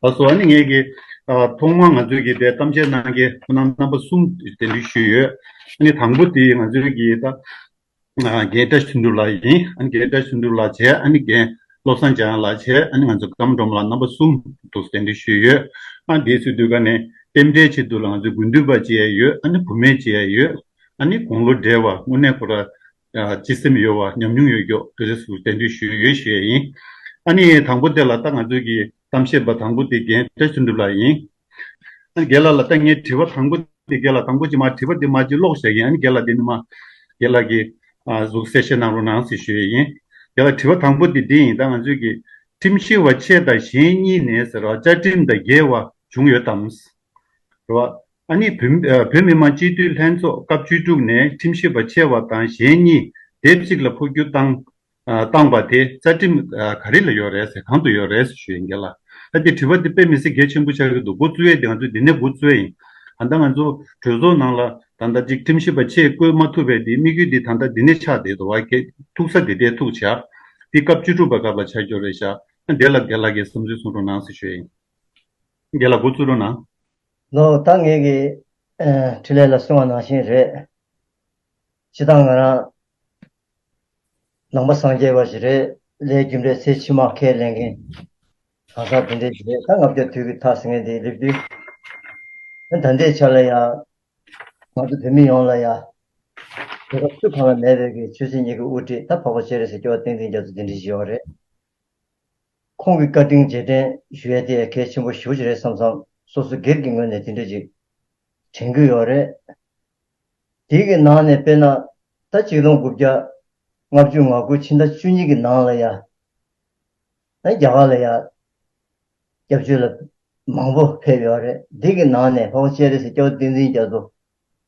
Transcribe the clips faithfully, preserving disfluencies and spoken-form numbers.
ལགས་སོ། ཨ་ནི་ངས་ཀྱི་ཨ་ཐོག་མར་ང་ཚོས་ཀྱི་དེ་གཏམ་བཤད་གནང་མཁན་ཁོང་རྣམ་རྣམ་པ་གསུམ་གདན་འདྲེན་ཞུས་ཡོད། ཨ་ནི་དང་པོ་དེ་ང་ཚོས་ཀྱི་ད་ཨ་རྒན་བཀྲ་ཤིས་དོན་གྲུབ་ལགས་ཡིན། ཨ་ནི་རྒན་བཀྲ་ཤིས་དོན་གྲུབ་ལགས་བྱས། ཨ་ནི་རྒན་བློ་བཟང་འཇམ་དབྱངས་ལགས་བྱས། ཨ་ནི་ང་ཚོ་སྐར་མ་སྒྲོལ་མ་ལགས། རྣམ་པ་གསུམ་དུ་གདན་འདྲེན་ཞུས་ཡོད། ཨ་དེའི་ཚུལ་དུས་ག་ནས་རྟེན་འབྲེལ་ཆེད་དུ་ལ་ང་ཚོའི་དགུན་དུས་པ་བྱས་ཡོད། ཨ་ནི་བུད་མེད་བྱས་ཡོད། ཨ་ནི་དགུང་ལོ་བགྲེས་པ་དངོས་གནས་ཁོ་ར་ཨ་སྤྱི་སེམས་ཡོད་པ་ཉམས་མྱོང་ཡོད་མཁན་དེ་ཚོ་གདན་འདྲེན་ཞུས་ཡོད་ཞུ་ཡས་ཡིན། ཨ་ནི་དང་པོ་དེ་ལ་ད་ང་ཚོའི་གི་གཏམ་བཤད་པ་དང་པོ་དེ་རྒན་བཀྲ་ཤིས་དོན་གྲུབ་ལགས་ཡིན། ཨ་ནི་རྒན་ལགས་ལ་ད་ངས་དྲི་བ་དང་པོ་དེ་རྒན་ལགས་དང་པོ་ཅིག་མ་དྲི་བ་དེ་མ་ཅིག་ཀློག་བཞག་གི་ཡིན། ཨ་ནི་རྒན་ལགས་དེ་ནི་མ་རྒན་ལགས་ཀྱིས་ཨ་གཟུགས་གསལ་བཤད་གནང་རོགས་གནང་ཟེར་ཞུ་ཡས་ཡིན། རྒན་ལགས་དྲི་བ་དང་པོ་དེ་འདི་ཡིན། ད་ང་ཚོའི་གི་ཁྲིམས་ཞིབ་པ་ཆེ་དང་གཞན་གཉིས་ནས་ཟེར་བ་བཅའ་ཁྲིམས་དང་འགལ་བ་བྱུང་ཡོད་དམ། རེད་བ། ཨ་ནི་བོད་ཨ་བོད་མི་མང་སྤྱི་འཐུས་ལྷན་ཚོགས་སྐབས་བཅུ་དྲུག་ནས་ཁྲིམས་ཞིབ་པ་ཆེ་བ་དང་གཞན་གཉིས་སྡེབ་གཅིག་ལ་འཕོ་འགྱུར་བཏང་ཨ་བཏང་པ་དེ་རྩ་ཁྲིམས་ཨ་ག་རེ་ལ་ཡོད་རེད་ཟེར། གང་དུ་ཡོད་རེད་ཟེར་ཞུ་ཡིན་རྒན་ལགས། ཨ་དེ་དྲི་བ་དེ་དཔེ་མི་སྲིད་གལ་ཆེན་པོ་ཆགས་ཀྱི་འདུག་འགོ་བཙུགས་ཡས་དེ་ང་ཚོས་འདི་ནས་འགོ་བཙུགས་ཡས་ཡིན། ད་ལྟ་ང་ཚོ་གྲོས་ཚོགས་ནང་ལ་ད་ལྟ་ཅིག་ཁྲིམས་ཞིབ་པ་ཆེ་བསྐོས་མ་ཐུབ་པའི་དེ་དམིགས་ཡུལ་དེ་ད་ལྟ་འདི་ནས་ཆགས་བསྡད་འདུག་བ། གལ་ཐུག་ས་འདི་འདྲས་ཐུག་བྱ། དེ་སྐབས་བཅུ་དྲུག་པའི་སྐབས་ལ་ཆགས་ཀྱི་ཡོད་རེད་ཤག་ཨ་དེ་ལ་རྒན་ལགས་ཀྱིས་བསམ་ཚུལ་གསུང་རོགས་གནང་ཟེར་ཞུ་ཡས་ཡིན། རྒན་ལགས་འགོ་བཙུགས་རོགས་གནང་། ལོ། ད་ངེད་ཀྱི་ཨ་འཕྲིན་ལས་ལ་གསུངས་པ་ནང་བཞིན་རེད། སྤྱིར་བཏང་ང་རང་ནང་པ་སངས་རྒྱས་པ་ཞིག་རེད། ལས་རྒྱུ་འབྲས་ཚེ་ཕྱི་མ་ཁས་ལེན་མཁན་གང་ཟག་དེ་འདྲས་ཞིག་རེད། ད་ལྔ་བརྒྱ་དུས་ཀྱི་མཐའ་ཟེར་མཁན་དེ་སླེབས་དུས། ད་ལྟའི་ཆ་ལ་ཡ་ང་ཚོ་བོད་མི་ཡོངས་ལ་ཡ་རྒྱལ་ཁབ་སུ་གང་ལ་མེད་པའི་གི་ཆོས་སྲིད་གཉིས་ཀྱི་དབུ་ཁྲིད་ད་འཕགས་པ་སྤྱན་རས་གཟིགས་སྐྱོབ་པ་བསྟན་འཛིན་རྒྱ་མཚོ་དེ་འདྲས་ཞིག་ཡོད་རེད། ཁོང་གི་བཀའ་དྲིན་རྗེས་དྲན་ཞུ་ཡས་དེ་ཡང་གལ་ཆེན་པོ་ཞེ་པོ་ཅིག་རེད་བསམ་བསམ། སོ་སོ་སྒེར་གྱི་ངོས་ནས་དེ་འདྲ་ཅིག་དྲན་གྱི་ཡོད་རེད། དེ་གི་ནང་ནས་དཔེར་ན་ད་ཆིག་སྟོང་དགུ་བརྒྱ་ལྔ་བཅུ་ང་དགུ་ཕྱི་ཟླ་བཅུ་གཉིས་ཀྱི་ནང་ལ་ཡ་ད་རྒྱ་གར་ལ་ཡ་སྐྱབས་བཅོལ་ལ་མང་པོ་ཕེབས་ཡོད་རེད། དེ་གི་ནང་ནས་འཕགས་པ་སྤྱན་རས་གཟིགས་སྐྱབས་བསྟན་འཛིན་རྒྱ་མཚོ་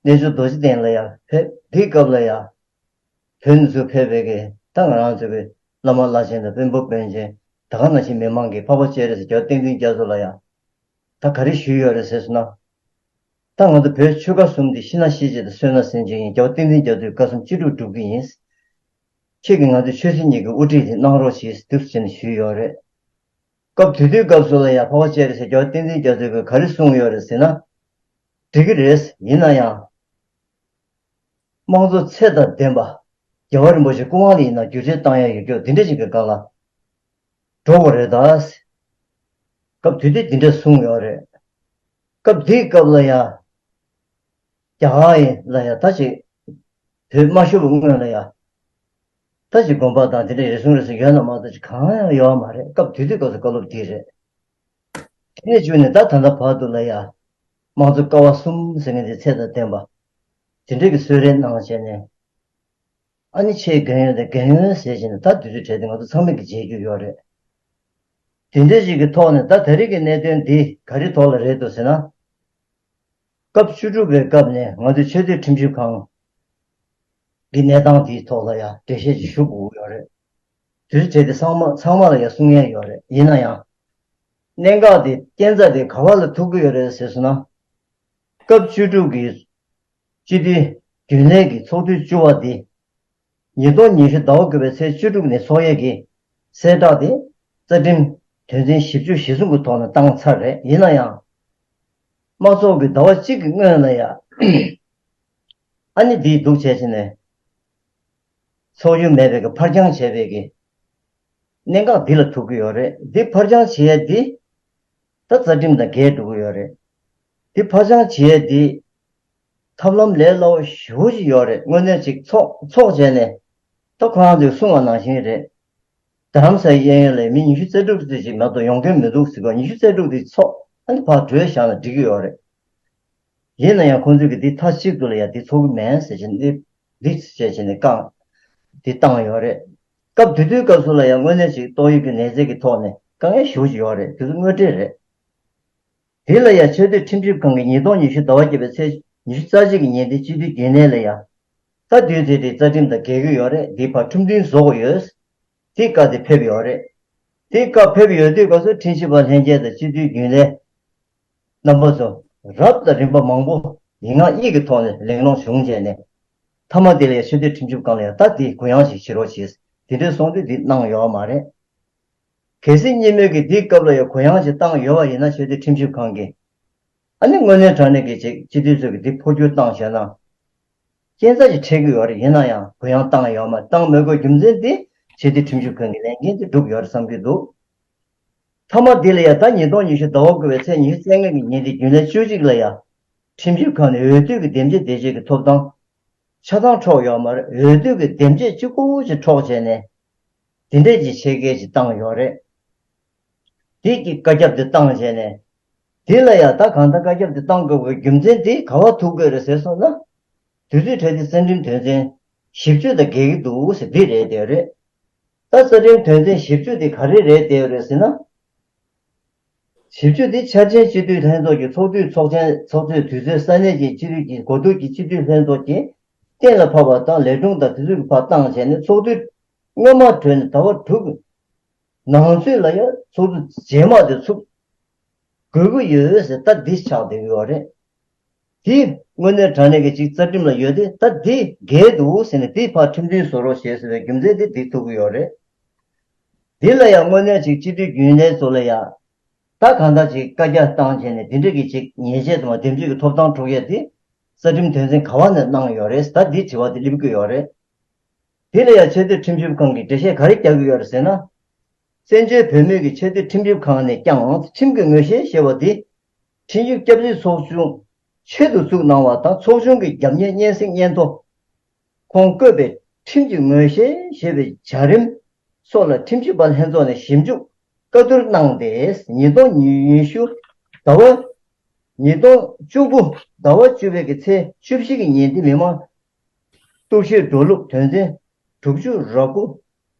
གནས་མཆོག་རྡོ་རྗེ་གདན་ལ་ཡ་ཕེབས། དེའི་སྐབས་ལ་ཡ་བོད་ནས་ཚུར་ཕེབས་པའི་གི་ད་ང་རང་ཚོ་གི་བླ་མ་བླ་ཆེན་དང་དཔོན་པོ་དཔོན་ཆེན་ད་ག་ནང་བཞིན་མི་མང་གིས་འཕགས་པ་སྤྱན་རས་གཟིགས་སྐྱབས་བསྟན་འཛིན་རྒྱ་མཚོ་ལ་ཡ་ད་ག་རེ་ཞུས་ཡོད་རེད་ཟེར་སོང་ན། ད་ང་ཚོ་བོད་ཆོལ་ཁ་གསུམ་འདི་ཤི་ན་ཤི་བྱེད་དང་གསོན་ན་གསོན་བྱེད་ཡིན། རྒྱལ་བ་བསྟན་འཛིན་རྒྱ་མཚོའི་བཀའ་གསུང་ཅི་སྒྲུབ་སྒྲུབ་ཀྱི་ཡིན། ཁྱེད་ཀྱིས་ང་ཚོའི་ཆོས་སྲིད་གཉིས་ཀྱི་དབུ་ཁྲིད་དེ་གནང་རོགས་ཞེས་འདུག་སེ་བྱས་ནས་ཞུས་ཡོད་རེད། སྐབས་དེ་དུས་སྐབས་སུ་ལ་ཡང་འཕགས་པ་སྤྱན་རས་གཟིགས་རྒྱལ་བ་བསྟན་འཛིན་རྒྱ་མཚོས་ག་རེ་གསུངས་ཡོད་རེད་ཟེར་ན། འགྲིག་གི་རེད། ཡིན་ན་ཡང་། དམངས་གཙོ་ཚད་དང་ལྡན་པ། རྒྱལ་བ་རིན་པོ་ཆེ་སྐུ་དབང་ལ་ཡིན་ན་བསྒྱུར་བཅོས་བཏང་ཡ་ཡོད་རྒྱུ་དེ་འདྲ་ཞིག་གི་སྒང་ལ་འགྲོ་དགོས་རེད་ད། སྐབས་དེ་དུས་དེ་འདྲ་གསུངས་ཡོད་རེད། སྐབས་དེའི་སྐབས་ལ་ཡ། རྒྱ་གར་ཡིན་ལ་ཡ་ད་ཅིག་བོད་མ་ཤོར་བའི་སྔོན་ལ་ཡ། ད་ཅིག་དགོན་པ་དང་དེ་འདྲ་རེ་ཟུང་རེ་ཟུང་ཡོད་ན་མ་གཏོགས་ཅིག་གང་ཡང་ཡོད་མ་རེད། སྐབས་དེ་དུས་སྐབས་སུ་བཀའ་སློབ་དེ་རེད། དེ་ནས་བྱུང་ནས་ད་ད་ལྟ་བར་དུ་ལ་ཡ། དམངས་གཙོ་ཀ་བ་གསུམ་ཟེར་མཁན་དེ་ཚད་དང་ལྡན་པ། དེ་འདྲ་གི་གསོལ་རས་གནང་བྱས་ནས། ཨ་ནི་ཆེས་རྒན་ཡོལ་དང་རྒན་ཡོལ་ཟེར་བྱས་ནས་ད་དེ་དུས་གྲས་དེ་ང་ཚོ་ཚང་མས་ཀྱི་མཇལ་རྒྱུ་ཡོད་རེད། དེ་འདྲ་ཞིག་གི་ཐོག་ནས་ད་ད་རེས་ཀྱི་གནད་དོན་འདི་ག་རེ་ཐོག་ལ་རེད་འདུག་ཟེར་ན། སྐབས་བཅུ་དྲུག་པའི་སྐབས་ནས་ང་ཚོའི་ཆེས་མཐོའི་ཁྲིམས་ཞིབ་ཁང་གི་གནས་སྟངས་དེའི་ཐོག་ལ་ཡང་འགྲེལ་བཤད་ཅིག་ཞུ་དགོས་ཀྱི་ཡོད་རེད། དུས་ཚོད་དེ་ཚང་མ་ཚང་མ་ལ་ཡང་གསུང་ཡས་ཡོད་རེད། ཡིན་ན་ཡང་། གནད་འགག་དེ་རྐྱེན་རྩ་དེ་ག་བ་ལ་ཐུག་གི་ཡོད་རེད་ཟེར་སོང་ན། སྐབས་བཅུ་དྲུག་གི་སྤྱི་འཐུས་རྒྱུན་ལས་ཀྱི་ཚོགས་དུས་བཅུ་པ་དེ། ཉིས་སྟོང་ཉི་ཤུ་ཟླ་བ་དགུ་པའི་ཚེས་བཅུ་དྲུག་ནས་ཚོགས་ཡས་ཀྱི་གསལ་བསྒྲགས་དེ་རྩ་ཁྲིམས་དོན་ཚན་བཞི་བཅུ་ཞེ་གསུམ་གྱི་ཐོག་ནས་བཏང་ཚར་རེད། ཡིན་ན་ཡང་། དམངས་ཚོགས་ཀྱི་ཟླ་བ་གཅིག་གི་སྔོན་ལ་ཡང་ཨ་ནི་འདིའི་འདུག་བྱས་བྱས་ནས་ཚོགས་ཡུལ་མེད་པའི་གི་ཕར་འགྱངས་བྱས་པའི་གི་གནད་འགག་འདི་ལ་ཐུག་གི་ཡོད་རེད། འདི་ཕར་འགྱངས་བྱས་ཡས་འདི་ད་རྩ་ཁྲིམས་དང་འགལ་འགྲོ་གི་ཡོད་རེད། འདི་ཕར་འགྱངས་བྱས་ཡས་འདི་ཐབས་ལམ་ལས་སླ་བོ་ཞེ་པོ་ཅིག་ཡོད་རེད། དངོས་གནས་ཅིག་ཚོགས་ཚོགས་བྱས་ནས་ད་ཁོ་རང་ཚོས་གསུངས་པ་ནང་བཞིན་རེད། རྡ་རམ་ས་ལའི་གཡས་གཡོན་ལ་མི་ཉི་ཤུ་རྩ་དྲུག་ཙམ་ཅིག་མ་གཏོགས་ཡོང་མཁན་མི་འདུག་ཟེར་གོ། ཉི་ཤུ་རྩ་དྲུག་དེ་ཚོགས་ཨ་ནི་ཕར་བྲོས་བཞག་ན་འགྲིག་གི་ཡོད་རེད། ཡིན་ན་ཡང་ཁོང་ཚོས་ཀྱི་འདི་མཐའ་གཅིག་ཏུ་ལ་ཡ་འདི་ཚོགས་ཀྱི་མེད་ཟེར་བཞིན་འདི་འདི་བྱས་བྱས་ནས་བཀག་འདི་བཏང་ཡོད་རེད། སྐབས་དེ་དུས་སྐབས་སུ་ལ་ཡང་དངོས་གནས་ཅིག་ཏོག་དབྱིབས་ཀྱི་ནད་རྫས་ཀྱི་ཐོག་ནས་དཀའ་ངལ་ཞེ་པོ་ཅིག་ཡོད་རེད། དེ་ཚོ་དངོས་འབྲེལ་རེད། དེ་ལ་ཡང་ཆེས་མཐོའི་ཁྲིམས་ཞིབ་ཁང་གིས་ཉིས་སྟོང་ཉི་ཤུ་ཟླ་བ་བརྒྱད་པའི་ཚེས་ཉི་ཤུ་རྩ་གཅིག་གི་ཉིན་དེ་སྤྱི་འཐུས་རྒྱུན་ལས་ལ་ཡང་། ད་དུས་ཚོད་དེ་རྩ་ཁྲིམས་དང་འགལ་གྱི་ཡོད་རེད། འདི་ཕར་ཁྲིམས་མཐུན་བཟོ་དགོས་ཡོད། དེ་བཀའ་དེ་ཕེབས་ཡོད་རེད། དེ་བཀའ་ཕེབས་ཡོད་དུས་སྐབས་སུ་ཁྲིམས་ཞིབ་པ་ལྷན་རྒྱས་དང་སྤྱི་འཐུས་རྒྱུན་ལས་རྣམ་པ་ཚོ་རབ་དང་རིམ་པ་མང་པོ་ཡིག་ངག་གཉིས་ཀྱི་ཐོག་ནས་གླེང་སློང་བྱུང་བྱས་ནས། མཐའ་མ་དེ་ལ་ཡང་ཆེས་མཐོའི་ཁྲིམས་ཞིབ་ཁང་ལ་ཡང་ད་དེ་གུ་ཡངས་ཤིག་བྱེད་རོགས་བྱེད། དེ་འདྲའི་གསུང་དུས་འདི་གནང་ཡོད་མ་རེད། གལ་སྲིད་གཉིས་སྨན་གྱི་འདིའི་སྐབས་ལ་ཡང་གུ་ཡངས་ཅིག་བཏང་ཡོད་པ་ཡིན་ན་ཆེས་མཐོའི་ཁྲིམས་ཞིབ་ཁང་གིས། ཨ་ནི་དངོས་གནས་དྲང་གནས་ཀྱི་ཅིག་སྤྱི་འཐུས་ཚོས་ཀྱི་འདི་འཕོ་འགྱུར་བཏང་བྱས་ན། རྐྱེན་རྩ་ཅིག་འཕྲད་ཀྱི་ཡོད་རེད། ཡིན་ན་ཡང་གུ་ཡངས་བཏང་ཡོད་མ་བཏང་མེད་དགོས་རྒྱུ་མཚན་འདི་ཆེས་མཐོའི་ཁྲིམས་ཞིབ་ཁང་གི་ལས་འགན་དེ་འགྲུབ་ཡོད་རེད་བསམ་གྱི་འདུག་མཐའ་མ་འདི་ལ་ཡང་ད་ཉིས་སྟོང་ཉི་ཤུ་ཟླ་བ་དགུ་པའི་ཚེས་ཉི་ཤུ་རྩ་ལྔ་གི་ཉིན་དེ་རྒྱུན་ལས་བཅུ་གཅིག་ལ་ཡང་ཁྲིམས་ཞིབ་ཁང་ནས་འོས་བསྡུ་གི་འདེམས་བྱེད་དེ་བྱེད་ཀྱི་ཐོབ་ཐང་ཆ་ཚང་འཕྲོག་ཡོད་མ་རེད། འོས་བསྡུ་གི་འདེམས་བྱེད་གཅིག་པུ་ཅིག་འཕྲོག་བྱས་ནས་དེ་འདྲས་ཀྱི་ཆེད་བཀལ་ཅིག་བཏང་ཡོད་རེད། དེ་གི་བཀའ་ཁྱབ་དེ་བཏང་བྱས་ནས། དེ་ལ་ཡང་ད་གང་ལྟར་བཀའ་ཁྱབ་དེ་བཏང་དགོས་པའི་རྒྱུ་མཚན་དེ་ག་བ་ཐུག་དགོས་རེད་ཟེར་སོང་ན། དུས་ཚོད་འཕྲལ་དུ་རྩ་ཁྲིམས་དོན་ཚན་བཞི་བཅུ་དང་འགལ་གྱི་འདུག་ཟེར་འདི་རེད་དེ་རེད། ད་རྩ་ཁྲིམས་དོན་ཚན་བཞི་བཅུ་དེ་ག་རེ་རེད་དེ་རེད་ཟེར་ན། བཞི་བཅུ་དེ་འཆར་ཅན་སྤྱི་འཐུས་ལྷན་ཚོགས་ཀྱི་ཚོགས་དུས་ཚོགས་ཆེན་ཚོགས་ཚོད་དུས་ཚོད་ས་གནས་ཀྱི་སྤྱི་འཐུས་ཀྱི་གོ་བསྡུར་གྱི་སྤྱི་འཐུས་ལྷན་ཚོགས་ཀྱིས་གཏན་ལ་ཕབ་པ་དང་ལས་དྲུང་དང་དེ་ཚོའི་ཕར་བཏང་བྱས་ནས་ཚོགས་དུས་སྔོན་མ་གྲོལ་ནས་ཟླ་བ་དྲུག་ནང་ཚུད་ལ་ཡང་ཚོགས་དུས་རྗེས་མ་དེ་ཚུགས་དགོས་ཀྱི་ཡོད་ཟེར་ད་འདི་ཆགས་བསྡད་ཀྱི་ཡོད་རེད། དེ་དངོས་གནས་དྲང་གནས་ཀྱི་ཅིག་རྩ་ཁྲིམས་ལ་ཡོད་དེ་ད་འདི་འགལ་འདུག་ཟེར་ནས་དེ་ཕར་ཁྲིམས་མཐུན་བཟོ་རོགས་བྱེད་ཟེར་བའི་རྒྱུ་མཚན་དེ་འདི་ཐུག་གི་ཡོད་རེད། འདི་ལ་ཡང་དངོས་གནས་ཅིག་སྤྱི་འཐུས་རྒྱུན་ལས་ཚོ་ལ་ཡང་ད་གང་ལྟར་ཅིག་བཀའ་རྒྱ་བཏང་བྱས་ནས་འདི་འདྲ་གི་ཅིག་ཉེས་ཆད་དང་འདེམས་བྱེད་ཀྱི་ཐོབ་ཐང་འཕྲོག་ཡས་དེ་རྩ་ཁྲིམས་དོན་ཚན་ག་བ་ནས་གནང་ཡོད་རེད་ད་འདི་དྲི་བ་དེ་སླེབས་ཀྱི་ཡོད་རེད། དེ་ལ་ཡང་ཆེས་མཐོའི་ཁྲིམས་ཞིབ་ཁང་གིས་འགྲེལ་བཤད་ག་རེ་རྒྱག་གི་ཡོད་རེད་ཟེར་ན། བཙན་བྱོལ་བོད་མིའི་གི་ཆེས་མཐོའི་ཁྲིམས་ཞིབ་ཁང་ནས་ཀྱང་ཁྲིམས་ཀྱི་ངོས་བཞེས་ཞེས་པ་འདི། ཁྲིམས་ཞིབ་སྐྱབས་རྗེ་ཚོགས་ཆུང་ཆེད་དུ་བཙུགས་གནང་བ་དང་ཚོགས་ཆུང་གི་རྒྱབ་གཉེར་སྙན་སེང་སྙན་ཐོ། ཁོང་བསྐོས་པའི་ཁྲིམས་ཀྱི་ངོས་བཞེས་ཞེས་པའི་བྱ་རིམ་སོགས་ལ་ཁྲིམས་ཞིབ་པ་ལྷན་ཚོགས་ནས་ཞིབ་འཇུག་བཀའ་བསྡུར་གནང་སྟེ་ཉིས་སྟོང་ཉི་ཤུ་ཟླ་བ་ཉིས་སྟོང་བཅུ་དགུ་ཟླ་བ་བཅུ་པའི་གི་ཚེས་བཅུ་བཞི་གི་ཉིན་དེ་མི་མང་གཏོར་བཤིག་འགྲོ་ལུགས་དོན་ཚན་དྲུག་ཅུ་རེ་དགུ་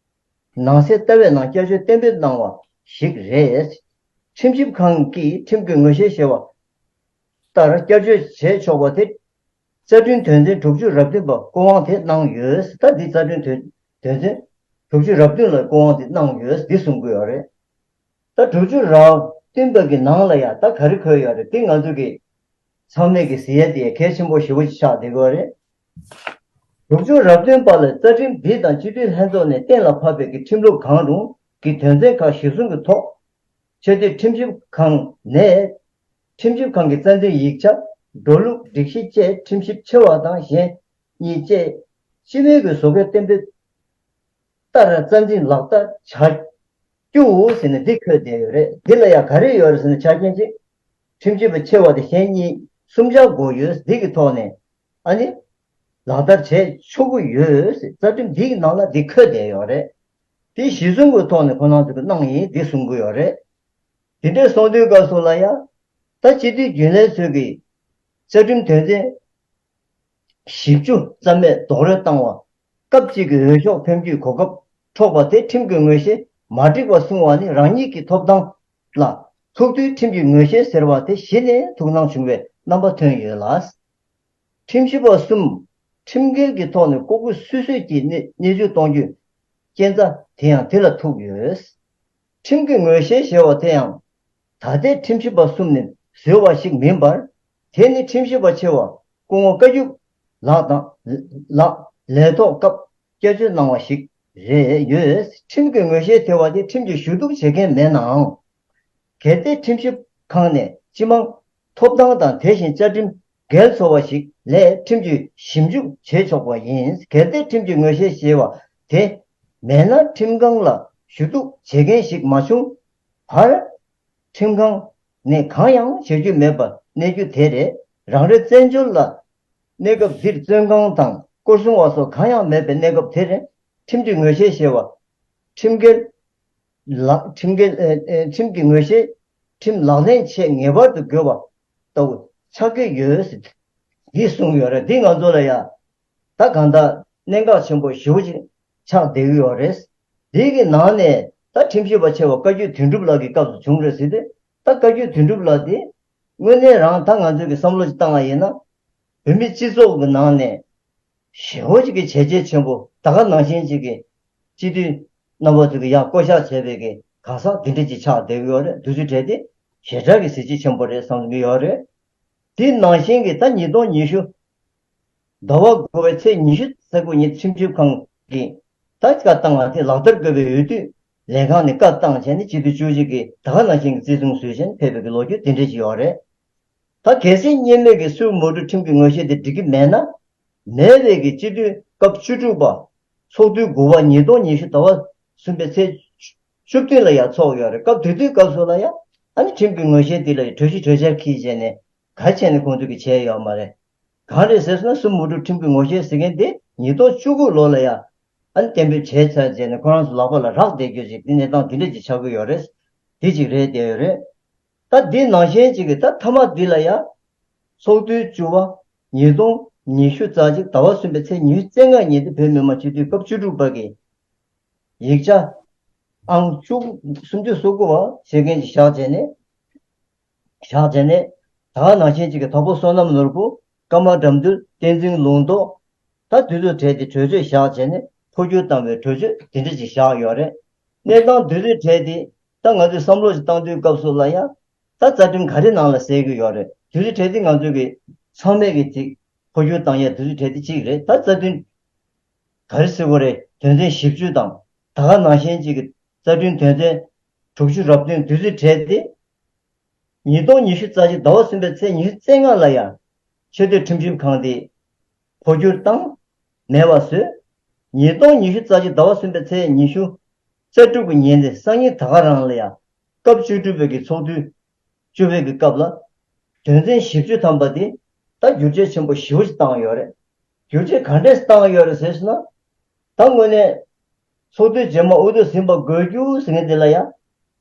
ནང་གསེས་ལྟ་བའི་ནང་བསྐྱར་བཅོས་གཏན་འབེབས་གནང་བ་ཞིག་རེད། ཁྲིམས་ཞིབ་ཁང་གིས་ཁྲིམས་ཀྱི་ངོས་བཞེས་ཞེས་པ་ལྟར་བསྐྱར་བཅོས་བྱས་ཆོག་པ་དེ། རྩ་ཁྲིམས་དོན་ཚན་དྲུག་ཅུ་རེ་བདུན་པ་སྐུ་དབང་དེ་གནང་ཡོད། ད་འདི་རྩ་ཁྲིམས་དོན་དོན་ཚན་དྲུག་ཅུ་རེ་བདུན་ལ་སྐུ་དབང་དེ་གནང་ཡོད་འདི་གསུང་གི་ཡོད་རེད། ད་དྲུག་ཅུ་རེ་བདུན་པ་གི་ནང་ལ་ཡང་ད་ག་རེ་འཁོད་ཡོད་རེད་འདི་ང་ཚོ་གི་ཚང་མས་ཀྱི་གཟིགས་ཡས་དེ་གལ་ཆེན་པོ་ཞེ་པོ་ཅིག་ཆགས་བསྡད་ཀྱི་ཡོད་རེད། དྲུག་ཅུ་རེ་བདུན་པ་ལ་རྩ་ཁྲིམས་འདི་དང་སྤྱི་འཐུས་ལྷན་ཚོགས་ནས་གཏན་ལ་ཕབ་པའི་གི་ཁྲིམས་ལུགས་གང་རུང་གི་དོན་ཚན་ཁག་གཞིར་བཟུང་གི་ཐོག་ཆེས་མཐོའི་ཁྲིམས་ཞིབ་ཁང་ནས་ཁྲིམས་ཞིབ་ཁང་གི་རྩ་འཛིན་ཡིག་ཆ། འགྲོ་ལུགས་སྒྲིག་གཞི་བཅས་ཁྲིམས་ཞིབ་ཆེ་བ་དང་གཞན་གཉིས་བཅས་སྤྱི་མོས་ཀྱི་བཟོ་འགོད་གཏན་འབེབས་ལྟར་རྩ་འཛིན་ལག་བསྟར་བྱ་རྒྱུ་ཟེར་ནས་འདི་འཁོད་བསྡད་ཡོད་རེད། འདི་ལ་ཡང་ག་རེ་ཡོད་རེད་ཟེར་ན་ཆ་རྐྱེན་གཅིག་ཁྲིམས་ཞིབ་པ་ཆེ་བ་དེ་གཞན་གཉིས་གསུམ་ཆར་དགོས་ཡོད། འདི་གི་ཐོག་ནས་ཨ་ནི་ལག་བསྟར་བྱས་ཆོག་གི་ཡོད། རྩ་ཁྲིམས་འདིའི་ནང་ལ་འདི་འཁོད་བསྡད་ཡོད་རེད། དེ་གཞི་བཟུང་གི་ཐོག་ནས་ཁོ་རང་ཚོ་གི་གནང་ཡིན་འདི་གསུང་གི་ཡོད་རེད། དེ་འདྲའི་གསུང་དུས་སྐབས་སུ་ལ་ཡང་ད་སྤྱི་འཐུས་རྒྱུན་ལས་ཚོས་ཀྱི་རྩ་ཁྲིམས་དོན་ཚན་བཞི་བཅུ་རྩ་མེད་རྡོག་རོལ་བཏང་བ། སྐབས་གཅིག་གི་འོས་ཤོག་འཕེན་རྒྱུའི་གོ་སྐབས་འཕྲོག་པ་དེ་ཁྲིམས་ཀྱི་ངོས་བཞེས་མ་འགྲིག་པ་གསུང་བ་ནི་རང་ཉིད་ཀྱི་ཐོབ་ཐང་ལ་ཐུག་དུས་ཁྲིམས་ཀྱི་ངོས་བཞེས་ཟེར་བ་དེ་གཞི་ནས་ཐུགས་སྣང་བྱུང་བའི་རྣམ་པ་ཐོན་ཡོད་ལ། ཁྲིམས་ཞིབ་པ་གསུམ་ཁྲིམས་འགལ་གྱི་ཐོག་ནས་ལྐོག་གུ་སུད་སུད་ཀྱིས་གནས་གནས་ཚུལ་གཏོང་རྒྱུའི་རྐྱེན་རྩ་དེ་ཡང་དེ་ལ་ཐུག་ཡོད། ཁྲིམས་ཀྱི་ངོས་བཞེས་ཞེས་པ་དེ་ཡང་ད་ལྟའི་ཁྲིམས་ཞིབ་པ་གསུམ་ནས་བཟོས་པ་ཞིག་མིན་པར། དེ་ནི་ཁྲིམས་ཞིབ་པ་ཆེ་བ་སྐུ་ངོ་བཀའ་བརྒྱུད་ལགས་དང་ལགས་ལས་ཐོག་སྐབས་བསྐྱར་བཅོས་གནང་བ་ཞིག་རེད་ཡོད། ཁྲིམས་ཀྱི་ངོས་བཞེས་ཟེར་བ་དེ་ཁྲིམས་ཀྱི་ཞུ་གཏུག་བྱེད་མཁན་མེད་ནའང་། གལ་ཏེ་ཁྲིམས་ཞིབ་ཁང་ནས་སྤྱི་དམངས་ཐོབ་ཐང་དང་དེ་བཞིན་བཅའ་ཁྲིམས་འགལ་ཚོར་བ་ཞིག་ལས་ཁྲིམས་ཀྱི་ཞིབ་འཇུག་བྱེད་ཆོག་པ་ཡིན། གལ་ཏེ་ཁྲིམས་ཀྱི་ངོས་བཞེས་ཞེས་པ་དེ་མེད་ན་ཁྲིམས་ཁང་ལ་ཞུ་གཏུག་བྱེད་མཁན་ཞིག་མ་བྱུང་བར། ཁྲིམས་ཁང་ནས་གང་ཡང་བྱེད་རྒྱུ་མེད་པར་གནས་རྒྱུ་དེ་རེད། རང་རེ་བཙན་བྱོལ་ལ་གནས་སྐབས་འདིར་བཙོན་ཁང་དང་སྐོར་སྲུང་བ་སོགས་གང་ཡང་མེད་པའི་གནས་སྐབས་དེར་ཁྲིམས་ཀྱི་ངོས་བཞེས་ཞེས་པ་ཁྲིམས་འགལ་ལག་ཁྲིམས་འགལ་ཨེ་ཨེ་ཁྲིམས་ཀྱི་ངོས་བཞེས་ཁྲིམས་ལག་ལེན་ཆེད་ངེས་པར་དུ་དགོས་པ་ལྟ་བུ་ཆགས་ཀྱི་ཡོད་ཟེར་འདི་གསུངས་ཡོད་རེད། འདི་ང་ཚོ་ལ་ཡང་ད་གང་ལྟར་གནད་འགག་ཆེན་པོ་ཞེ་པོ་ཅིག་ཆགས་བསྡད་ཀྱི་ཡོད་རེད། འདི་གི་ནང་ནས་ད་ཁྲིམས་ཞིབ་པ་ཆེ་བ་བཀའ་བརྒྱུད་དོན་གྲུབ་ལགས་ཀྱི་སྐབས་སུ་བྱུང་རེད་ཟེར་ཏེ། ད་བཀའ་བརྒྱུད་དོན་གྲུབ་ལགས་དེ་དངོས་གནས་རང་ད་ང་ཚོས་ཀྱི་བསམ་བློ་ཅིག་བཏང་བ་ཡིན་ན། བོད་མི་སྤྱི་ཚོགས་ཀྱི་ནང་ནས་ཞེ་པོ་ཅིག་གི་བྱས་རྗེས་ཆེན་པོ་ད་ག་ནང་བཞིན་ཅིག་གི་སྤྱི་འཐུས་རྣམ་པ་ཚོ་གི་ཡར་བསྐོ་གཞག་བྱས་པའི་གི་གང་ཟག་འདི་འདྲ་ཅིག་ཆགས་བསྡད་ཀྱི་ཡོད་རེད། དུས་ཚོད་སྤྲད་དེ་ཞེ་དྲག་གི་གཟི་བརྗིད་ཆེན་པོ་རེད་བསམ་གྱི་ཡོད་རེད། དེ་ནང་བཞིན་གྱི་ད་ཉིས་སྟོང་ཉི་ཤུ་ཟླ་བ་དགུ་པའི་ཚེས་ཉི་ཤུ་རྩ་དགུ་ཉིན་ཁྲིམས་ཞིབ་ཁང་གིས་ད་ཅིག་བཏང་བ་དེ་ལག་བསྟར་དགོས་པའི་འོས་བསྡུ་ ལས་ཁང་ནས་བཀའ་བཏང་བྱས་ནས་སྤྱི་འཐུས་བཅུ་གཅིག་གིས་ད་ག་ནང་བཞིན་གྱི་བརྩི་སྲུང་བཟོས་བྱས་ནས་ཕེབས་པའི་གི་ལོ་རྒྱུས་དེ་འདྲ་ཞིག་ཡོད་རེད། ད་གལ་སྲིད་གཉིས་སྨན་གྱི་སུའུ་མོ་ཊ་ཁྲིམས་ཀྱི་ངོ་ཤེས་དེ་འགྲིག་གི་མེད་ན། མེད་པའི་གི་སྤྱི་འཐུས་སྐབས་བཅུ་དྲུག་པ། ཚོགས་དུས་དགུ་པ་ཉིས་སྟོང་ཉི་ཤུ་ཟླ་བ་གསུམ་པའི་ཚེས་བཅུ་བདུན་ལ་ཡང་ཚོགས་ཡོད་རེད། སྐབས་དེ་དུས་སྐབས་སུ་ལ་ཡང་ཨ་ནི་ཁྲིམས་ཀྱི་ངོ་ཤེས་དེ་ལ་ཡང་གྲོས་གཞི་གྲོས་འཆར་འཁྱེར་བྱས་ནས་ག་རེ་བྱས་ནས་ཁོང་ཚོས་ཀྱི་བྱས་ཡོད་མ་རེད། གང་རེད་ཟེར་སོང་ན་སུའུ་མོ་ཊ་ཁྲིམས་ཀྱི་ངོ་ཤེས་ཟེར་མཁན་དེ་ཉིས་སྟོང་བཅུ་དགུ་ལོ་ལ་ཡང་ཨ་ནི་གཏན་འབེབས་བྱས་ཚར་རྗེས་ནས་ཁོ་རང་ཚོ་ལག་པ་ལ་རག་བསྡད་རྒྱུ་ཅིག་དེ་གནས་སྟངས་དེ་འདྲ་ཅིག་ཆགས་ཀྱི་ཡོད་རེད། དེ་ཅིག་རེད་བསྡད་ཡོད་རེད། ད་འདི་ནང་བཞིན་ཅིག་གི་ད་མཐའ་མ་འདི་ལ་ཡང་ཚོགས་དུས་བཅུ་པ་ཉིས་སྟོང་ཉི་ཤུ་རྩ་གཅིག་ཟླ་བ་གསུམ་པའི་ཚེས་ཉི་ཤུ་རྩ་ལྔ་ཉིན་དུ་བོད་མི་མང་སྤྱི་འཐུས་སྐབས་བཅུ་དྲུག་པ་གི་ཡིག་ཆ་ཨང་བཅུ་སུམ་ཅུ་སོ་དགུ་པ་ཞེས་མཁན་ཅིག་བཞག་བྱས་ནས། བཞག་བྱས་ནས། ད་ག་ནང་བཞིན་ཅིག་གི་དྭགས་པོ་བསོད་ནམས་ནོར་བུ། ཀརྨ་དགྲ་འདུལ། བསྟན་འཛིན་ལུང་རྟོགས། ད་དེ་ཚོ་གྲས་དེ་གྲོས་ཆོད་བཞག་བྱས་ནས་འཕོ་འགྱུར་བཏང་བའི་གྲོས་ཆོད་དེ་འདྲ་ཅིག་བཞག་ཡོད་རེད། གནས་སྟངས་དེ་ཚོའི་གྲས་དེ་ད་ང་ཚོས་བསམ་བློ་ཞིག་བཏང་དུས་སྐབས་སུ་ལ་ཡང་ད་རྩ་ཁྲིམས་ག་རེ་ནང་ལ་གསལ་གྱི་ཡོད་རེད། དེ་ཚོའི་གྲས་དེ་ང་ཚོས་ཀྱི་ཚང་མས་ཀྱི་ཅིག་འཕོ་འགྱུར་བཏང་ཡ་དེ་ཚོའི་གྲས་དེ་གཅིག་རེད། ད་རྩ་དོན་ག་རེ་ཟེར་དགོས་རེད། དོན་ཚན་བཞི་བཅུ་དང་ད་ག་ནང་བཞིན་ཅིག་གི་རྩ་ཁྲིམས་དོན་ཚན་དྲུག་ཅུ་རབ་བདུན་དེ་ཚོའི་གྲས་དེ། ཉིས་སྟོང་ཉི་ཤུ་རྩ་གཅིག་ཟླ་བ་གསུམ་པའི་ཚེས་ཉི་ཤུ་རྩ་ལྔ་ལ་ཡང་ཆེས་མཐོའི་ཁྲིམས་ཞིབ་ཁང་དེ་འཕོ་འགྱུར་བཏང་མེད་པ་བཟོས། ཉིས་སྟོང་ཉི་ཤུ་རྩ་གཅིག་ཟླ་བ་གསུམ་པའི་ཚེས་ཉི་ཤུ་རྩ་དྲུག་གི་ཉིན་དེ་སང་ཉིན་ད་ག་རང་ལ་ཡང་སྐབས་བཅུ་དྲུག་པའི་གི་ཚོགས་དུས་བཅུ་པའི་གི་སྐབས་ལ་དོན་ཚན་བཞི་བཅུ་ཐམ་པ་དེ་ད་བསྒྱུར་བཅོས་ཆེན་པོ་ཞེ་པོ་ཞིག་བཏང་ཡོད་རེད། བསྒྱུར་བཅོས་ག་འདྲས་བཏང་ཡོད་རེད་ཟེར་སོང་ན། ད་དངོས་གནས་ཚོགས་དུས་རྗེས་མ་དབུ་ཐོག་ཟིན་པ་དགོས་རྒྱུ་ཟེར་མཁན་དེ་ལ་ཡང་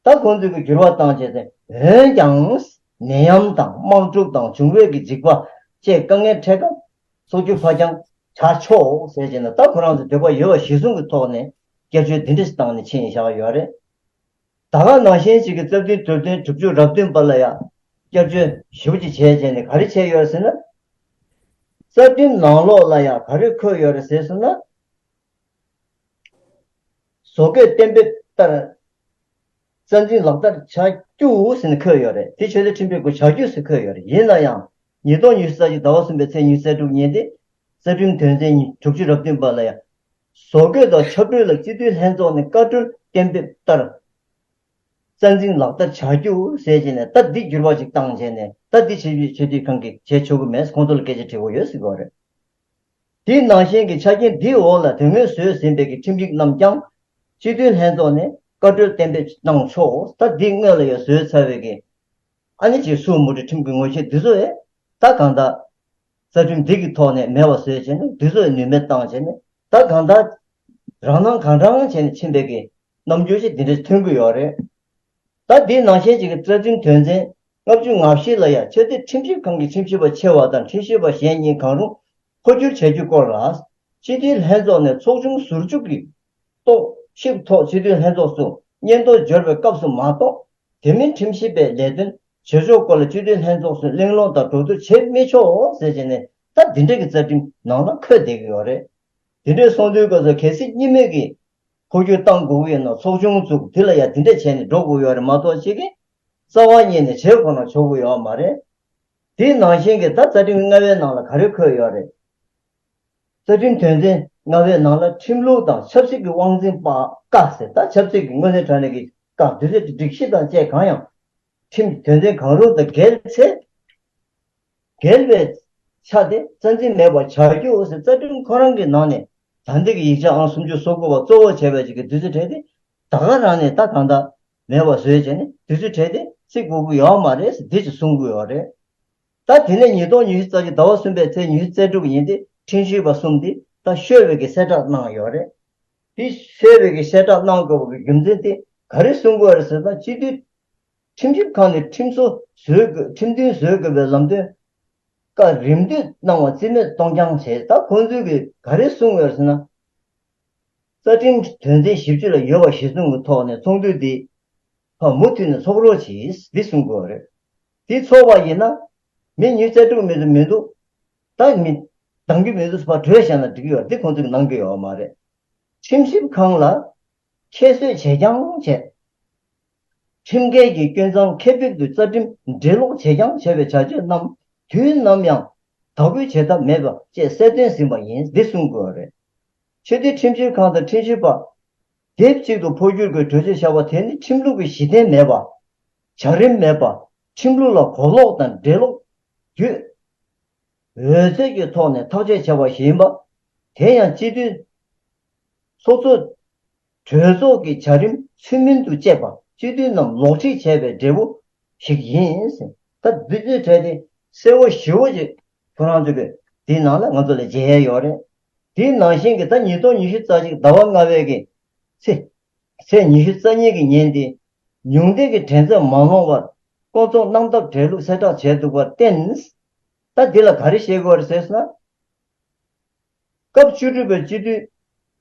ད་ཁོང་ཚོས་ཀྱི་འགྱུར་བ་བཏང་བྱས་ཏེ། འོན་ཀྱང་ནད་ཡམས་དང་དམག་འཁྲུག་དང་འབྱུང་བའི་གི་འཇིགས་པ་བཅས་དཀའ་ངལ་འཕྲད་སྐབས་ཚོགས་རྒྱུ་ཕར་འགྱངས་བྱ་ཆོག་ཟེར་བྱས་ན། ད་ཁོ་རང་ཚོ་འདོད་པ་ཡོད་པ་གཞིར་བཟུང་གི་ཐོག་ནས་བསྐྱར་བཅོས་འདི་འདྲ་ཞིག་བཏང་ནས་ཕྱིན་བཞག་ཡོད་རེད། ད་ག་ནང་བཞིན་ཞིག་གི་རྩ་དོན་དོན་ཚན་དྲུག་ཅུ་རབ་བདུན་པ་ལ་ཡང་བསྐྱར་བཅོས་ཞེ་པོ་ཅིག་བྱས་བྱས་ནས་ག་རེ་བྱས་ཡོད་ཟེར་ན། རྩ་ཁྲིམས་ནང་ལོགས་ལ་ཡང་ག་རེ་འཁོད་ཡོད་རེད་ཟེར་སོང་ན། བཟོ་བཀོད་གཏན་འབེབས་ལྟར་རྩ་འཛིན་ལག་བསྟར་བྱ་རྒྱུ་ཟེར་ནས་འཁོད་ཡོད་རེད། དེ་ཆོས་དད་ཁྲིམས་སྒྲིག་གི་བྱ་རྒྱུ་ཟེར་འཁོད་ཡོད་རེད། ཡིན་ན་ཡང་ཉིས་སྟོང་ཉི་ཤུ་རྩ་གཅིག་ཟླ་བ་གསུམ་པའི་ཚེས་ཉི་ཤུ་རྩ་དྲུག་ཉིན་དེ་རྩ་ཁྲིམས་དོན་ཚན་དྲུག་ཅུ་རབ་བདུན་པ་ལ་ཡང་བཟོ་བཀོད་དང་ཁྱབ་སྤེལ་ལ་སྤྱི་འཐུས་ལྷན་ཚོགས་ནས་བཀའ་འཁྲོལ་གཏན་འབེབས་ལྟར་རྩ་འཛིན་ལག་བསྟར་བྱ་རྒྱུ་ཟེར་བྱས་ནས། ད་འདི་འགྱུར་བ་ཞིག་བཏང་བྱས་ནས་ད་འདི་ཆེས་མཐོའི་ཁང་གིས་བྱེད་ཆོག་གི་མེད། ཁོང་ཚོ་ལ་སྐད་ཆ་དྲི་དགོས་ཡོད་ཟེར་གྱི་ཡོད་རེད། དེའི་ནང་བཞིན་གྱི་ཆ་རྐྱེན་འདིའི་འོག་ལ་དོན་དངོས་བཟོས་ཟིན་པའི་གི་ཁྲིམས་ཡིག་རྣམས་ཀྱང་སྤྱི་འཐུས་ལྷན་ཚོགས་ནས་བཀའ་འཁྲོལ་གཏན་འབེབས་གནང་ཆོག་ད་འདི་སྔོན་ལ་ཡང་བཟོས་ཚར་བའི་གི་ཨ་ནི་ཅིག་སུའུ་མོ་ཊའི་ཁྲིམས་ཀྱི་ངོ་ཤེས་འདི་ཚོ་ཡང་ད་གང་ལྟར་རྩ་ཁྲིམས་འདི་གི་ཐོག་ནས་མེད་པ་བཟོས་བྱས་ནས་འདི་ཚོ་ཡང་ནུས་མེད་བཏང་བྱས་ནས་ད་གང་ལྟར་རང་སྣང་གང་དྲག་བྱས་ནས་ཕྱིན་པའི་གི་རྣམ་འགྱུར་ཞིག་འདི་འདྲ་ཐོན་གྱི་ཡོད་རེད། ད་འདིའི་ནང་བཞིན་ཅིག་གི་རྩ་ཁྲིམས་དོན་ཚན་ལྔ་བཅུ་ང་བཞི་ལ་ཡང་ཆེས་མཐོའི་ཁྲིམས་ཞིབ་ཁང་གི་ཁྲིམས་ཞིབ་པ་ཆེ་བ་དང་ཁྲིམས་ཞིབ་པ་གཞན་གཉིས་གང་རུང་འཕོ་འགྱུར་བྱ་རྒྱུའི་སྐོར་ལ་སྤྱི་འཐུས་ལྷན་ཚོགས་ནས་ཚོགས་ཆུང་ཟུར་བཅུག་གི་རྟོག་ཞིབ་ཐོག་སྤྱི་འཐུས་ལྷན་ཚོགས་སུ་སྙན་ཐོ་འབྱོར་བའི་སྐབས་སུ་མ་གཏོགས་དེ་མིན་ཁྲིམས་ཞིབ་པའི་ལས་དོན་བྱེད་ཕྱོགས་སྐོར་ལ་སྤྱི་འཐུས་ལྷན་ཚོགས་སུ་གླེང་སློང་དང་གྲོས་བསྡུར་བྱེད་མི་ཆོག་ཟེར་བྱས་ནས་ད་འདི་འདྲ་གི་རྩ་ཁྲིམས་ནང་ལ་འཁོད་བསྡད་ཀྱི་ཡོད་རེད། དེ་འདྲའི་གསུང་དུས་སྐབས་སུ་གལ་སྲིད་གཉིས་སྨན་གྱི་འཕོ་འགྱུར་བཏང་དགོས་ཀྱི་ཡིན་ན་ཚོགས་ཆུང་བཙུགས་དེ་ལ་ཡང་དེ་འདྲ་བྱས་ནས་འགྲོ་དགོས་ཡོད་རེད་མ་གཏོགས་ཅིག་གིས་རྩ་བ་ཉིད་ནས་བྱེད་དགོས་ན་ཆོག་གི་ཡོད་མ་རེད། དེའི་ནང་བཞིན་གྱི་ད་རྩ་ཁྲིམས་ལྔ་པའི་ནང་ལ་ག་རེ་འཁོད་ཡོད་རེད། རྩ་ཁྲིམས་དོན་ཚན་ལྔ་པའི་ནང་ལ་ཁྲིམས་ལུགས་དང་ཆབ་སྲིད་ཀྱི་དབང་འཛིན་པ་བཀའ་ཟེར། ད་ཆབ་སྲིད་ཀྱི་དངོས་གནས་དྲང་གནས་ཀྱི་བཀའ་དེ་ཚོའི་སྒྲིག་གཞི་དང་བཅས་གང་ཡང་ཁྲིམས་དོན་ཚན་གང་རུང་དང་འགལ་ཚེ། འགལ་བའི་ཆ་དེ་རྩ་འཛིན་མེད་པར་བྱ་རྒྱུ་ཟེར། རྩ་ཁྲིམས་ཁོ་རང་གི་ནང་ནས་ད་ལྟའི་གི་ཡིག་ཆ་ཨང་སུམ་ཅུ་སོ་དགུ་པ་གཙོ་བོ་བྱས་པའི་ཅིག་གི་དུས་ཚོད་གྲས་དེ་ད་ག་རང་ནས་ད་གང་ལྟར་མེད་པ་བཟོས་བྱས་ནས་དུས་ཚོད་གྲས་དེ་བརྩི་དགོས་ཀྱི་ཡོད་མ་རེད་ཟེར་འདི་ཅིག་གསུང་གི་ཡོད་རེད། ད་དེ་ནས་ཉིས་སྟོང་ཉི་ཤུ་རྩ་གཅིག་ཟླ་བ་གསུམ་པའི་ཚེས་ཉི་ཤུ་རྩ་དྲུག་ཉིན་དེ་ཁྲིམས་ཞིབ་པ་གསུམ་དེ་ད་ཤོད་པའི་གི་གསལ་བསྒྲགས་གནང་ཡོད་རེད། དེ་ཤོད་པའི་གི་གསལ་བསྒྲགས་གནང་དགོས་པ་གི་རྒྱུ་མཚན་དེ་ག་རེ་གསུང་དགོས་རེད་ཟེར་ན། སྤྱི་འཐུས་ཁྲིམས་ཞིབ་ཁང་ནས་ཁྲིམས་བཟོ་བཟོས་དགོས། ཁྲིམས་མཐུན་བཟོ་དགོས་པའི་ལམ་སྟོན་བཀའ་རིམ་བསྟུད་གནང་བ་རྩིས་མེད་གཏོང་རྐྱང་བྱས། ད་ཁོང་ཚོས་ཀྱིས་ག་རེ་གསུངས་ཡོད་ཟེར་ན། རྩ་ཁྲིམས་དོན་ཚན་བཞི་བཅུ་ལ་ཡོད་པ་གཞིར་བཟུང་གི་ཐོག་ནས་ཚོགས་འདུ་འདི་ཕར་མུ་མཐུད་ནས་ཚོགས་རོགས་གྱིས་འདི་གསུང་དགོས་རེད། འདི་ཚོགས་པ་ཡིན་ན་མི་ཉུང་རྩ་དྲུག་མི་ཚོ་མི་འདུག་ད་མི་འདང་རྒྱུ་མི་འདུག་ཕར་བྲོས་བཞག་ན་འགྲིག་གི་ཡོད། འདི་ཁོང་ཚོས་གནང་གི་ཡོད་མ་རེད། ཁྲིམས་ཞིབ་ཁང་ལ་ཁྱད་གསོད་བྱེད་རྐྱང་བྱས། ཁྲིམས་འགལ་གྱི་སྐྱོན་མཚང་ཁེ་ཕིག་ཏུ་རྩ་ཁྲིམས་འགྲེལ་ལོག་བྱེད་རྐྱང་བྱས་པའི་བྱ་སྤྱོད་རྣམས་དུས་ནམ་ཡང་དག་འབུད་བྱེད་ཐབས་མེད་པ་བཅས་གསལ་སྟོན་ཟིན་པ་ཡིན། འདི་གསུང་དགོས་རེད། ཆེས་མཐོའི་ཁྲིམས་ཞིབ་ཁང་དང་ཁྲིམས་ཞིབ་པ་ སྡེབ་གཅིག་ཏུ་འཕོ་འགྱུར་གྱི་གྲོས་ཆོད་བཞག་པ་དེ་ནི་ཁྲིམས་ལུགས་ཀྱི་གཞི་རྟེན་མེད་པ། བྱ་རིམ་མེད་པ། ཁྲིམས་ལུགས་ལ་གོ་ལོག་དང་འགྲེལ་ལོག་བརྒྱུད། འོལ་ཚོད་ཀྱི་ཐོག་ནས་ཐག་གཅོད་བྱས་པ་ཞིག་ཡིན་པ། དེ་ཡང་སྤྱི་འཐུས་ཚོགས་གཙོ། གྲོས་ཚོགས་ཀྱི་བྱ་རིམ་ཚུལ་མིན་དུ་བཅད་པ། སྤྱི་འཐུས་རྣམས་ལོག་ཁྲིད་བྱས་པའི་འབྲས་བུ་ཞིག་ཡིན། ད་འདི་ཚོའི་གྲས་དེ་གསལ་བོ་ཞེ་བོ་ཅིག་ཁོ་རང་ཚོ་གི་འདིའི་ནང་ལ་ང་ཚོ་ལ་མཇལ་ཡས་ཡོད་རེད། དེའི་ནང་བཞིན་གྱི་ད་ཉིས་སྟོང་ཉི་ཤུ་རྩ་གཅིག་ཟླ་བ་ལྔ་པའི་གི་ཚེས་ཚེས་ཉི་ཤུ་རྩ་གཉིས་ཀྱི་ཉིན་དེ། ཉུང་མཐའི་གི་དྲན་ཚད་མ་ལོངས་པར་སྐོང་ཚོགས་གནང་ཐབས་བྲལ་ལུགས་གསལ་བསྒྲགས་བྱས་འདུག་པར་བརྟེན། ད་འདི་ལ་ག་རེ་བཤད་དགོས་རེད་ཟེར་ན། སྐབས་བཅུ་དྲུག་པའི་སྤྱི་འཐུས་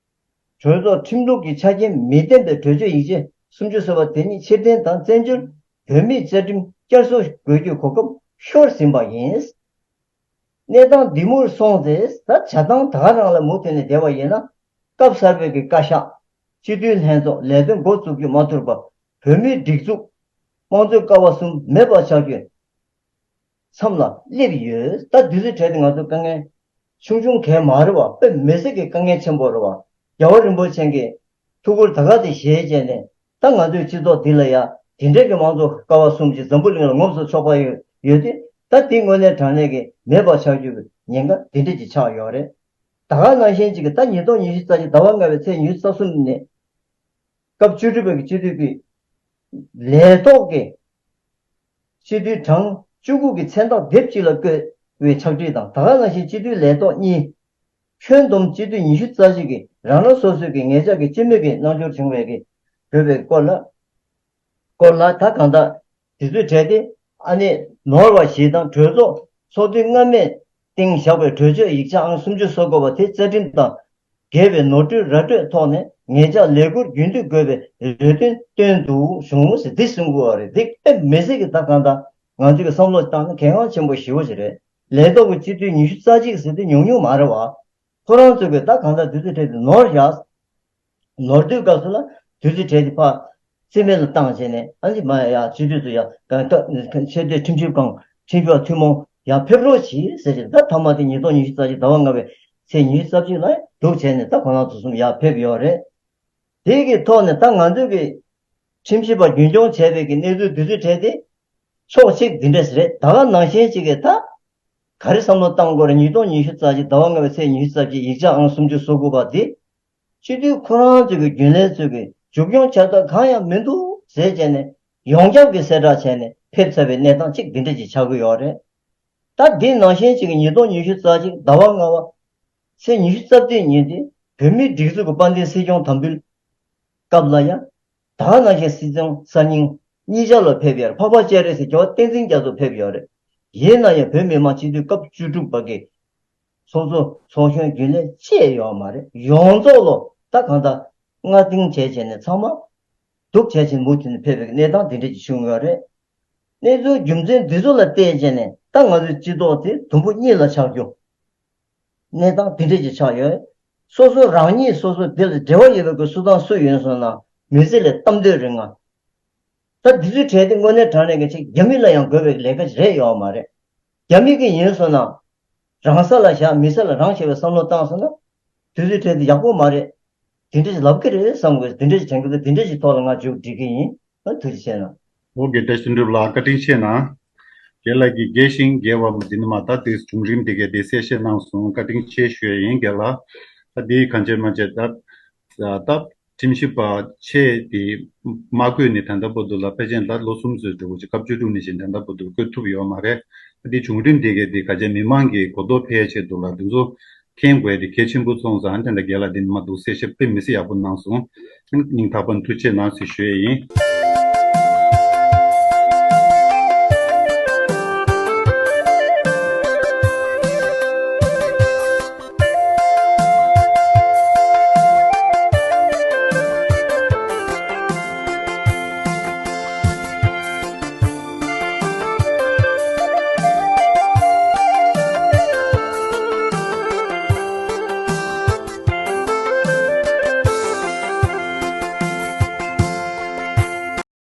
གྲོས་ཚོགས་ཁྲིམས་ལུགས་ཀྱི་ཆ་རྐྱེན་མི་ལྡན་པའི་གྲོས་ཆོད་ཡིག་ཆ་སུམ་ཅུ་སོ་པ་དེ་ཉིད་ཕྱིར་འཐེན་དང་བཙན་བྱོལ་བོད་མིའི་རྩ་ཁྲིམས་བསྐྱར་གསོ་དགོས་རྒྱུའི་གོ་སྐབས་ཤོར་ཟིན་པ་ཡིན། གནས་སྟངས་འདི་མུར་སོང་ཚེ། ད་བྱ་སྟངས་ད་ག་རང་ལ་མུ་མཐུད་ནས་བསྡད་པ་ཡིན་ན། སྐབས་གསར་པའི་གི་བཀའ་ཤག་སྤྱི་འཐུས་ལྷན་ཚོགས་ལས་དོན་འགོ་བཙུགས་རྒྱུ་མ་ཐུབ་པར། བོད་མིའི་སྒྲིག་འཛུགས་དམངས་གཙོའི་ཀ་བ་གསུམ་མེད་པ་ཆགས་རྒྱུའི་མཚམས་ལ་སླེབས་ཡོད། ད་དུས་ཚོད་གྲས་དེ་ང་ཚོ་དཀའ་ངལ་ཆུང་ཆུང་གང་མ་རེད་བ། དཔེ་མི་སྲིད་ཀྱི་དཀའ་ངལ་ཆེན་པོ་རེད་བ། རྒྱལ་བ་རིན་པོ་ཆེ་གི་ཐུགས་ཁུར་ད་ག་དེ་བཞེས་བྱས་ནས། ད་ང་ཚོའི་སྤྱི་ཚོགས་འདི་ལ་ཡ་དེ་འདྲའི་གི་དམངས་གཙོ་ཀ་བ་གསུམ་ཅིག་འཛམ་བུ་གླིང་ལ་ངོམས་སུ་ཆོག་པ་ཡོད་ཡོད་དུས། ད་དེ་དངོས་གནས་དྲང་གནས་ཀྱི་མེད་པ་ཆགས་རྒྱུ་གི་ཉེན་ཁ་དེ་འདྲ་ཅིག་ཆགས་ཡོད་རེད། ད་ག་ནང་བཞིན་ཅིག་གི་ད་ཉིས་སྟོང་ཉི་ཤུ་རྩ་གཅིག་ཟླ་བ་ལྔ་པའི་ཚེས་ཉི་ཤུ་རྩ་གསུམ་ནས། སྐབས་བཅུ་དྲུག་པའི་སྤྱི་འཐུས་ཀྱི་ལས་ཐོག་གི་སྤྱི་འཐུས་གྲངས་བཅུ་དགུ་གི་མཚན་རྟགས་སྡེབ་གཅིག་ལ་བཀོད་པའི་ཕྱག་བྲིས་དང་། ད་ག་ནང་བཞིན་སྤྱི་འཐུས་ལས་ཐོག་གཉིས། ཁྱོན་བསྡོམས་སྤྱི་འཐུས་ཉི་ཤུ་རྩ་གཅིག་གིས་རང་རང་སོ་སོའི་གི་ངེད་ཅག་གི་སྤྱི་མོས་ཀྱི་རྣམ་འགྱུར་བྱུང་བའི་གི་དགོས་པའི་སྐོར་ལ། སྐོར་ལ་ད་གང་ལྟར་དེ་ཚོའི་གྲས་དེ་ཨ་ནེ་ནོར་བ་ཞིག་དང་། གྲོས་ཚོགས་ཚོགས་དུས་སྔ་མའི་སྟེང་བཞག་པའི་གྲོས་ཆོད་ཡིག་ཆ་ཨང་སུམ་ཅུ་སོ་དགུ་པ་དེ་རྩ་ཁྲིམས་དང་འགལ་བའི་ནོར་འཁྲུལ་ར་སྤྲོད་ཐོག་ནས་ངེད་ཅག་ལས་འཁུར་རྒྱུན་མཐུད་དགོས་པའི་རེ་འདུན་བཏོན་འདུག་བྱུང་ཟེར་འདི་གསུང་གི་ཡོད་རེད། འདི་དཔེ་མི་སྲིད་ཀྱི་ད་གང་ལྟར་ང་ཚོས་ཀྱི་བསམ་བློ་བཏང་ན་གལ་འགངས་ཆེན་པོ་ཞེ་པོ་ཞིག་རེད། ལས་ཐོག་གི་སྤྱི་འཐུས་ཉི་ཤུ་རྩ་གཅིག་ཟེར་དེ་ཉུང་ཉུང་མ་རེད་བ། ཁོ་རང་ཚོ་གིས་ད་གང་ལྟར་དུས་ཚོད་དེ་ནོར་བཞག་ནོར་དུས་སྐབས་སུ་ལ་དུས་ཚོད་གྲས་དེ་ཕར་རྩིས་མེད་ལ་བཏང་བྱས་ནས། ཨ་ནི་མ་ཡ་སྤྱི་འཐུས་ཚོ་ཡ་གང་ལྟར་ཆེས་མཐོའི་ཁྲིམས་ཞིབ་ཁང་ཁྲིམས་ཞིབ་པ་ཐུན་མོང་ཡར་ཕེབས་རོགས་གྱིས་ཟེར་གྱི། ད་མཐའ་མ་དེ་ཉིས་སྟོང་ཉི་ཤུ་རྩ་གཅིག་ཟླ་བ་ལྔ་པའི་ཚེས་ཉི་ཤུ་རྩ་གཅིག་ལ་འདུག་བྱས་ནས་ད་ཁོ་རང་ཚོ་གསུམ་ཡར་ཕེབས་ཡོད་རེད། དེ་གི་ཐོག་ནས་ད་ང་ཚོས་ཀྱི་ཁྲིམས་ཞིབ་པ་རྒྱུན་སྐྱོང་བྱས་པའི་གི་གནས་ཚུལ་དུས་ཚོད་གྲས་དེ་ཕྱོགས་གཅིག་འདི་འདྲས་རེད། ད་ག་ནང་བཞིན་ཅིག་གི་ད་ག་རེ་བསམ་བློ་བཏང་དགོས་རེད། ཉིས་སྟོང་ཉི་ཤུ་རྩ་གཅིག་ཟླ་བ་ལྔ་པའི་ཚེས་ཉི་ཤུ་རྩ་གཅིག་ཡིག་ཆ་ཨང་སུམ་ཅུ་སོ་དགུ་པ་འདི། སྤྱི་འཐུས་ཁོ་རང་ཚོའི་གི་རྒྱུན་ལས་ཚོས་གི་མཇུག་སྐྱོང་བྱ་ཐབས་གང་ཡང་མི་འདུག་ཟེར་བྱས་ནས་ཡོངས་ཁྱབ་ཀྱི་གསལ་བསྒྲགས་བྱས་ནས་ཕེབས་ཚར་བའི་གནས་སྟངས་གཅིག་འདི་འདྲ་ཅིག་ཆགས་ཀྱི་ཡོད་རེད། ད་འདི་ནང་བཞིན་ཅིག་གི་ཉིས་སྟོང་ཉི་ཤུ་རྩ་གཅིག་ཟླ་བ་ལྔ་པ་ཚེས་ཉི་ཤུ་རྩ་བདུན་ཉིན་དེ་བོད་མིའི་སྒྲིག་འཛུགས་ཀྱི་དཔལ་ལྡན་སྲིད་སྐྱོང་དམ་འབུལ་སྐབས་ལ་ཡང་། ད་ག་ནང་བཞིན་སྲིད་སྐྱོང་གསར་རྙིང་གཉིས་ཆར་ལ་ཕེབས་ཡོད་རེད། འཕགས་པ་སྤྱན་རས་གཟིགས་རྒྱལ་བ་བསྟན་འཛིན་རྒྱ་མཚོ་ཕེབས་ཡོད་རེད། ཡིན་ན་ཡང་བོད་མི་མང་སྤྱི་འཐུས་སྐབས་བཅུ་དྲུག་པ་གི་ཚོགས་གཙོ་ཚོགས་གཞོན་རྒྱུན་ལས་བཅས་ཡོད་མ་རེད། ཡོངས་རྫོགས་ལོ་ད་གང་ལྟར་མངའ་སྟེང་བྱས་བྱས་ནས་ཚང་མ་འདུག་བྱས་བྱས་མུ་མཐུད་ནས་ཕེབས་པའི་གནས་སྟངས་དེ་འདྲ་ཅིག་བྱུང་ཡོད་རེད། གནས་ཚུལ་རྒྱུ་མཚན་འདི་ཚོ་ལ་བལྟས་བྱས་ནས་ད་ང་ཚོའི་སྤྱི་ཚོགས་དེ་དུམ་བུ་གཉིས་ལ་ཆགས་རྒྱུ། གནས་སྟངས་དེ་འདྲ་ཅིག་ཆགས་ཡོད། སོ་སོ་རང་ཉིད་སོ་སོ་དེ་ལ་འབྲེལ་བ་ཡོད་པའི་སུ་དང་སུ་ཡིན་སོང་ན་མི་ཚེ་ལས་གཏམ་འདོད་རིང་ང་། ད་འདི་ཚོའི་གྲས་དེ་དངོས་གནས་དྲང་གནས་ཀྱི་ཅིག་རྒྱ་མི་ལ་ཡང་དགོས་པའི་ལས་ཀ་ཞིག་རེད་ཡོད་མ་རེད། རྒྱ་མི་གི་ཡིན་སོང་ན་རང་ས་ལ་བཞག་མི་ས་ལ་རང་བྱེད་པའི་བསམ་བློ་བཏང་སོང་ན་འདི་ཚོའི་གྲས་དེ་ཡག་པོ་མ་རེད། དེ་འདྲ་ཞིག་ལབ་ཀྱི་རེད་བསམ་དགོས། དེ་འདྲ་ཞིག་དྲན་གྱི་འདུག་དེ་འདྲ་ཞིག་ཐོག་ལ་ང་མཇུག་སྒྲིལ་གྱི་ཡིན། ཨ་ཐུགས་རྗེ་ཆེ་གནང་། ཨོ་དགེ་བཀྲ་ཤིས་གྲུབ་ལགས་བཀའ་དྲིན་ཆེ་གནང་། རྒན་ལགས་ཀྱིས་རྒྱས་ཤིང་རྒྱས་པ་འདི་ནི་མ་ད་དེ་བྱུང་རིམ་དེ་གའི་དེ་གསལ་བཤད་གནང་སོང་། བཀའ་དྲིན་ཆེ་ཞུ་ཡ་ཡིན་རྒན་ལགས། ད་དེའི་གང་བྱེད་མ་བྱེད་ད་ད་ཁྲིམས་ཞིབ་པ་ཆེ་དེ་མ་བསྐོས་ནས་ད་ལྟ་བར་དུ་ལ་ཕལ་ཆེར་ད་ལོ་གསུམ་ཙམ་འགྲོ་གི་ཅིག་སྐབས་བཅུ་དྲུག་ནས་བཞིན་ད་ལྟ་བར་དུ་བསྐོས་ཐུབ་ཡོད་མ་རེད། ད་དེ་བྱུང་རིམ་དེ་གའི་དེ་ག་ཅེ་མི་མང་གི་གོ་རྟོགས་འཕེལ་ཆེད་དུ་ལ་དེ་ཚོ་མཁྱེན་དགོས་དེ་གལ་ཆེན་པོ་སོང་ཙང་དེ་འདྲ་རྒན་ལགས་དེ་ནི་མ་འདུག་གསལ་བཤད་དཔེ་མི་སྲིད་ཡག་པོ་གནང་སོང་། སྙིང་ཐག་པ་ནས་ཐུགས་རྗེ་ཆེ་གནང་ཞེས་ཞུ་ཡ་ཡིན།